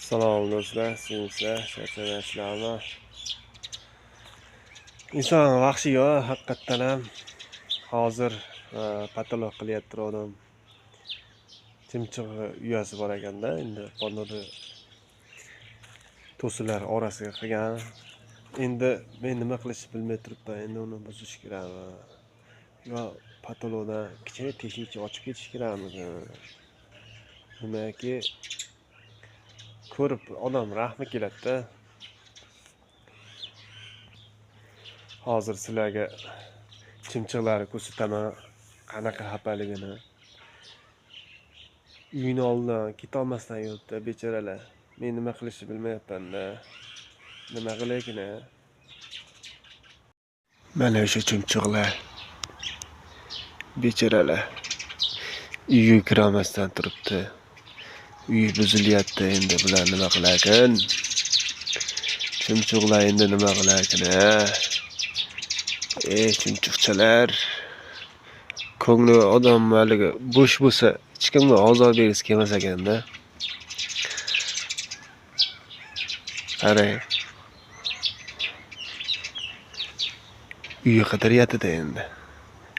Salom do'stlar, sizlar charchamayapsizlarmi? Inson vahshiy haqiqatdan ham. Hozir patolog qilyapti odam. Chimchiq uyasi bor ekanda, endi ponori to'silar orasiga qilgan. Endi men nima qilishni bilmay turibman. Endi uni buzish kerakmi? Yo patologdan kichkina teshikcha ochib ketish kerakmi? Nimaki ko'rib odam rahmi keladi-da. Hozir sizlarga chimchiqlarni ko'rsataman, qanaqa xafaligini. Uyini oldidan ketolmasdan yuribdi bechoralar. Men nima qilishni bilmayapman-da. Nima qilaykin? Mana o'sha chimchiqlar. Bechoralar. Uyga kirolmasdan turibdi. Uy buzilyapti, endi bular nima qilarkan? Chimchiqlar endi nima qilarkan? Ey chimchiqchalar. Ko'ngli odam haligi bo'sh bo'lsa, hech kimga ozor bergisi kelmas ekanda. Qarang. Uyi qidiryapti-da endi.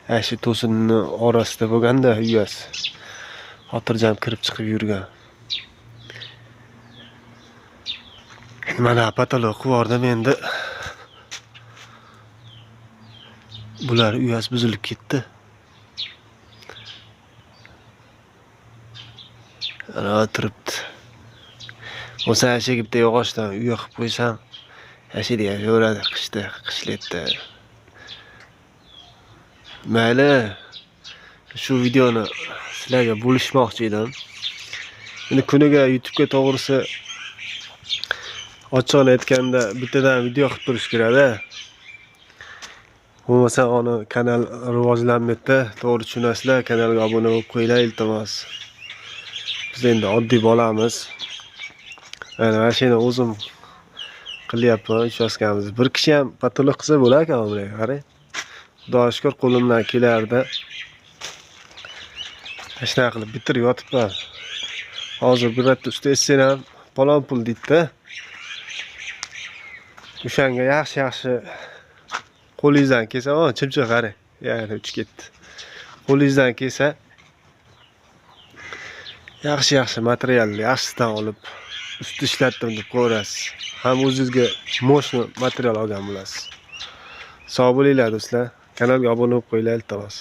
Ana shu to'sinni orasida bo'lganda uyasi. Xotirjam kirib chiqib yurgan. Mana patolog qilib yubordim endi. Bular uyasi buzilib ketdi. Ana turibdi. Bo'lsa shu bitta yog'ochdan uy qilib qo'ysam, yashaydi, yashayveradi qishda, qishlaydi. Mayli, shu videoni sizlarga bo'lishmoqchi edim. Endi kuniga YouTube'ga to'g'risi ochiqini aytganda bittadan video qilib turish kerak-da. Bo'lmasa uni kanal rivojlanmaydi. To'g'ri tushunasizlar, kanalga obuna bo'lib qo'yinglar, iltimos. Biz endi oddiy bolamiz. Mana shuni o'zim qilyapman, uchastkamiz. Bir kishi ham patolog qilsa bo'lar ekan bularga, qarang. Xudoga shukr, qo'limdan kelardi. Shunaqa qilib bitirib yotibman. Hozir bir marta usta etsang ham falon pul deydi-da. O'shanga yaxshi-yaxshi qo'lingizdan kelsa, o chimchiq qarang, yana uchib ketdi. Qo'lingizdan kelsa yaxshi-yaxshi material yaxshisidan olib usti ishlatdim deb qo'yasiz. Ham o'zingizga мощный material olgan bo'lasiz. Sog' bo'linglar do'stlar. Kanalga obuna bo'lib qo'yinglar, iltimos.